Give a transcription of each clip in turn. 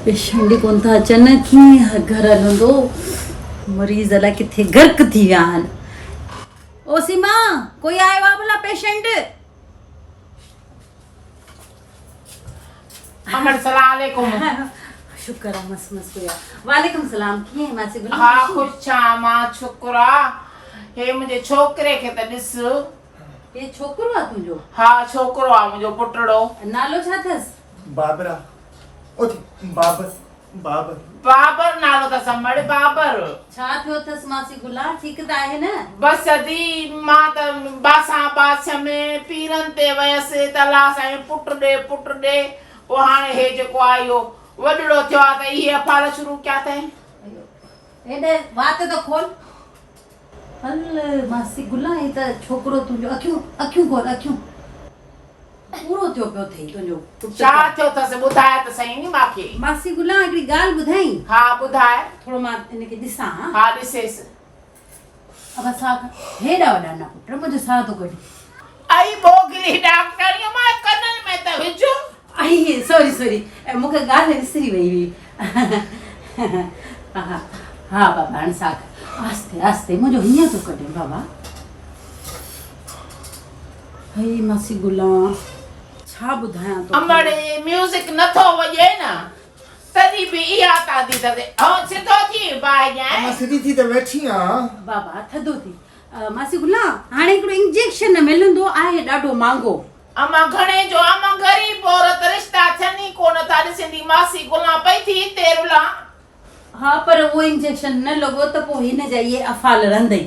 Patient ئي ڪونه ٿا اچن ڪيئن گهر هلندو مريض الائي ڪٿي غرق ٿي ويا آهن او سيما ڪوئي آيو آ ڀلا پيشنٽ امڙ سلام عليڪم شڪر آ مس مس ڪوئي آ وعليڪم سلام ڪيئن آهين ماسي گل ها خوش ڇا مان شڪر آ هي منهنجي ڇوڪري کي ته ڏس هي ڇوڪرو آ تنهنجو؟ ها ڇوڪرو آ منهنجو پٽڙو. نالو ڇا اٿس؟ بابرا او ٿي بابر بابر. بابر نالو اٿس امڙ بابر. ڇا ٿيو اٿس ماسي گلان ٺيڪ ته آهي نه؟ بس ادي مان ته باسان باسيم پيرن تي ويس ته الله سائين پٽ ڏي پٽ ڏي پوء هاڻي هي جيڪو آ اهو وڏڙو ٿيو آ ته اهي افعال شروع ڪيا اٿئين. هيڏي وات ته کول. هل ماسي گلان هي ته ڇوڪرو تنهنجو اکيون اکيون کول اکيون پورو ٿيو پيو اٿئي تنهنجو پٽ ته. ڇا ٿيو اٿس ٻڌاء ته سهي ني ماکي. ماسي گلان هڪڙي ڳالهه ٻڌائين. ها ٻڌاء. ٿورو مان هن کي ڏسان ها. ها ڏسيس. ابا ساهه کڻ هيڏا وڏا نه پٽ منهنجو ساهه ٿو ڪڍي. ائي ٻوگهلي ڊاڪٽرڻيء مان ڪنن ۾ ته وجهه. ائي سوري سوري مون کي ڳالهه وسري وئي هئي. ها ها بابا هاڻي ساهه کڻ. آهستي آهستي منهنجو هينئن ٿو ڪڍين بابا. هئي ماسي گلان ڇا ٻڌايان توکي. امڙ ميوزڪ نه ٿو وڄي نه تڏهن به اها تادي ٿي. هون سڌو ٿي باهه ڏيانء. امان سڌي ٿي ته ويٺي آن. بابا ٿڌو ٿي. ماسي گلان هاڻي هڪڙو انجيڪشن ملندو آهي ڏاڍو مهانگو. امان گهڻي جو امان غريب عورت رشتا ٿين ئي ڪو نه ٿا ڏسندي ماسي گلان پئي ٿي هتي رلان. ها پر اهو انجيڪشن نه لڳو ته پوء هن جا اهي افعال رهندئي.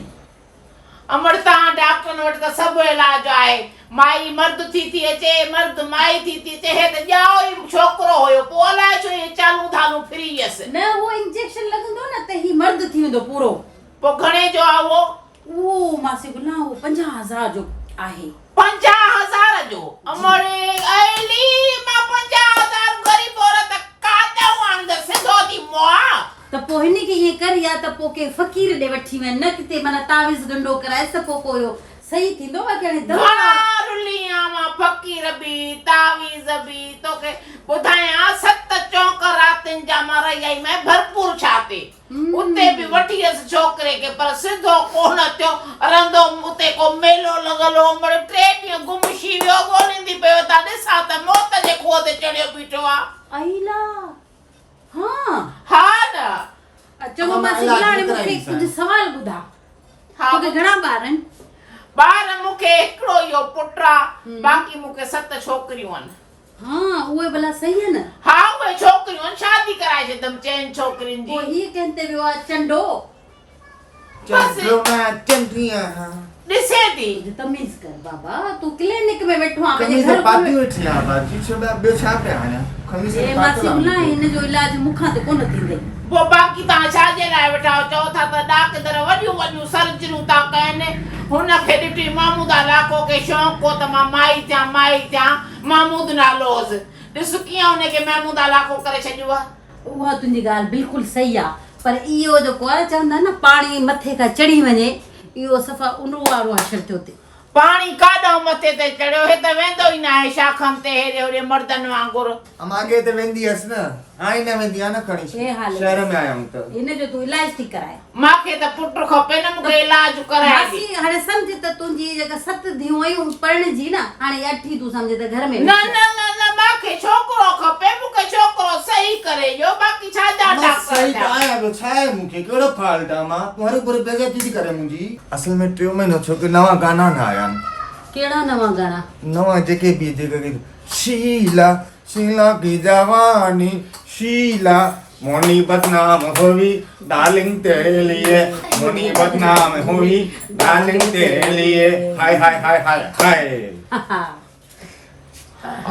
امڙ توهان ڊاڪٽرن وٽ ته سڀ علاج آهي. مائي مرد ٿي ٿي اچي، مرد مائي ٿي ٿي اچي، هي ته ڄائو ئي ڇوڪرو هيو، پوء الائي ڇو ائين چالون ڌالون ڦري ويس. نه اهو انجيڪشن لڳندو نه ته هي مرد ٿي ويندو پورو. پوء گهڻي جو آ اهو؟ اهو ماسي گلان اهو 50 هزار جو آهي. 50 هزار جو؟ امڙ ايلي مان 50 هزار غريب عورت ڪاڏئون آڻيندس سڌو ٿي مئا. ته پوء هن کي ائين ڪر يا ته پوء ڪنهن فقير ڏي وٺي وڃ نه ڪٿي معنيٰ تعويذ ڳنڍو ڪرائيس ته پوء ڪو اهو صحيح ٿيندو باقي هاڻي دوا. گهڻا رلي آن مان فقير به تعويذ به توکي ٻڌايان ست چونڪ راتين جا مان رهي آئي مين ڀرپور ڇاتي. اتي به وٺي ويس ڇوڪري کي پر سڌو ڪونه ٿيو. رهندو اتي ڪو ميلو لڳل هو. مڙئي ٽي ڏينهن گم شي ويو. ڳوليندي پيو وتان ڏسان ته موت جي کوهه تي چڙهيو بيٺو آ. ايلا! ها! ها نه! چڱو ماسي گلا هاڻي مون کي ڪجهه سوال ٻڌاء. توکي گهڻا ٻار آهن؟ ٻار مون کي هڪڙو اهو پٽ آ، باقي مون کي ست ڇوڪريون آهن. ها اهي ڀلا صحيح آهن؟ ها اهي ڇوڪريون آهن، شادي ڪرائي ڇڏيم چئن ڇوڪرين جي. پوء هيء ڪنهن تي ويو آ چنڊو؟ چنڊو مان چنڊي آهيان. ڏسين ٿي. ڪجهه تميز ڪر بابا، تون ڪلينڪ ۾ ويٺو آهين پنهنجي قميص گهر پاتي ويٺي آهيان باجي، ڇو ٻيو ڇا پيا هڻيان؟ قميص اي ته پاتل ماسي آ گلان مون کي. هن جو علاج مون کان ته ڪونه ٿيندئي. پوء باقي توهان ڇا جي لاء ويٺا آهيو؟ چئو ٿا ته ڏاڪدر وڏيون وڏيون سرجريون ٿا ڪن. هن کي ڏٺي محمودا لاکو کي شوق هو ته مان مائي ٿيان مائي ٿيان. محمود نالو هوس. ڏس ڪيئن ان کي محمودا لاکو ڪري ڇڏيو آ. اها تنهنجي ڳالهه بلڪل صحيح آ پر اهو جيڪو آ چوندا آهن نه پاڻي مٿي کان چڙهي وڃي اهو صفا انو وارو حشر ٿيو ٿئي. پاڻي ڪاڏانهن مٿي تي چڙهيو هي ته ويندو ئي ناهي شاخن تي هيڏي هوڏي مردن وانگر. امان اڳي ته ويندي هيس نه هاڻي نه ويندي آهيان نه کڻي شهر ۾ آيا آهيون ته. هن جو تون علاج ٿي ڪرائي. ماکي ته پٽ کپي نه مونکي علاج ڪرائي ڏي. ماسي هاڻي سمجهه ته تنهنجي جيڪا ست ڌيئون هيون پرڻجي نه هاڻي اٺ ئي تون سمجهه ته گهر ۾ نه نه نه نه ماکي ڇوڪرو کپي مونکي ڇوڪرو صحيح ڪري ڏيو باقي ڇا جا مان ڊاڪٽر صحيح ته ٿيا. آهيان ٻيو ڇا آهي مونکي ڪهڙو فالٽ آ مان تون هروڀرو بيعزتي ٿي ڪرين منهنجي. اصل ۾ ٽيون مهينو ٿيو ڪي نوان گانا نه آيا آهن. ڪهڙا نوان گانا؟ نوان جيڪي به جيڪي شيلا شيلا ڪي جواني شيلا موني بدنام هوئي ڊارلنگ تيري لئي موني بدنام هوئي ڊارلنگ تيري لئي high high high high high.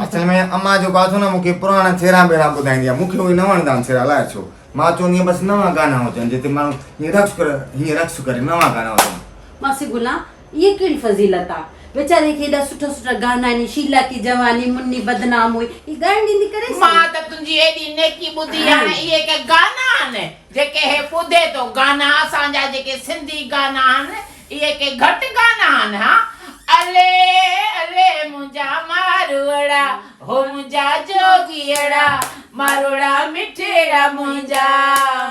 اصل ۾ امان جو ڪاٿو نه مونکي پراڻا ڇيرا ٻيرا ٻڌائيندي آهي مونکي اهي نه وڻندا آهن ڇيرا الائي ڇو مان چوندي آهيان بس نوان گانا هجن جتي ماڻهو هيئن رقص ڪري هيئن رقص ڪري نوان گانا هجن. ماسي گلان اها ڪهڙي فضيلت آ ويچاري کي ايڏا سٺا سٺا گانا آهن شيلا ڪي جواني مني بدنام هئي هي ڳائڻ ڏيندي ڪريس. مان ته تنهنجي ايڏي نيڪي ٻڌي هاڻي اهي ڪي گانا آهن جيڪي هي ٻڌي ٿو گانا اسان جا جيڪي سنڌي گانا آهن اهي ڪي گهٽ گانا آهن ها الي الي منهنجا ماروئڙا هو منهنجا جوڳيئڙا ماروئڙا مٺيڙا منهنجا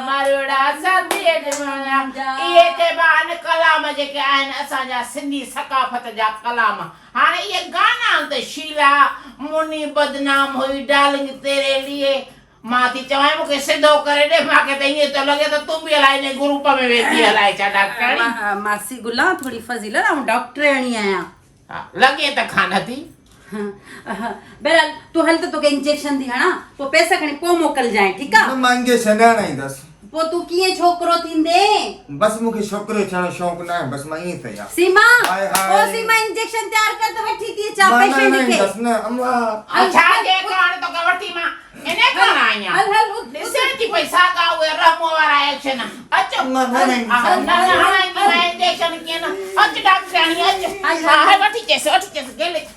ماروئڙا ساٿيئڙ منهنجا. اهي چئبا آهن ڪلام جيڪي آهن اسان جا سنڌي ثقافت جا ڪلام. هاڻي اهي گانا آهن ته شيلا مني بدنام هئي ڊارلنگ تيري ليي. مان ٿي چوانء مون کي سڌو ڪري ڏي، مان کي ته ائين ٿو لڳي ته تون به الائي انهي گروپ ۾ ويندي الائي ڇا ڊاڪٽرياڻي. ماسي گلان ٿوري فضيلت آئون ڊاڪٽرياڻي آهيان. ها لڳي ته ڪانه ٿي. بهرحال تون هل ته توکي انجيڪشن ٿي هڻان پوء پئسا کڻي پوء موڪلجانء ٺيڪ آ. نه مان انجيڪشن نه هڻائيندس. پوء تون ڪيئن ڇوڪرو ٿيندين؟ بس مون کي ڇوڪرو ٿيڻ جو شوق ناهي بس مان ائين صحيح آ. سيما هاء هاء. او سيما انجيڪشن تيار ڪر ته وٺي ٿي اچان مان نه پيشنٽ کي. هڻائيندس نه اما. ڇا جي ڪاڻ توکي وٺي مان انهي ڪاڻ آئي آهيان. هل هل اٿ. ڏسين ٿي پئي ساڳا اهي رحمو وارا ايڪشن. اچ. مان نه هڻائيندس. نه نه هڻائيندي مانء انجيڪشن ڪيئن نه. اچ ڊاڪٽرياڻي اچ. هل ها هل. هل وٺي چيس وٺي چيس گيلي.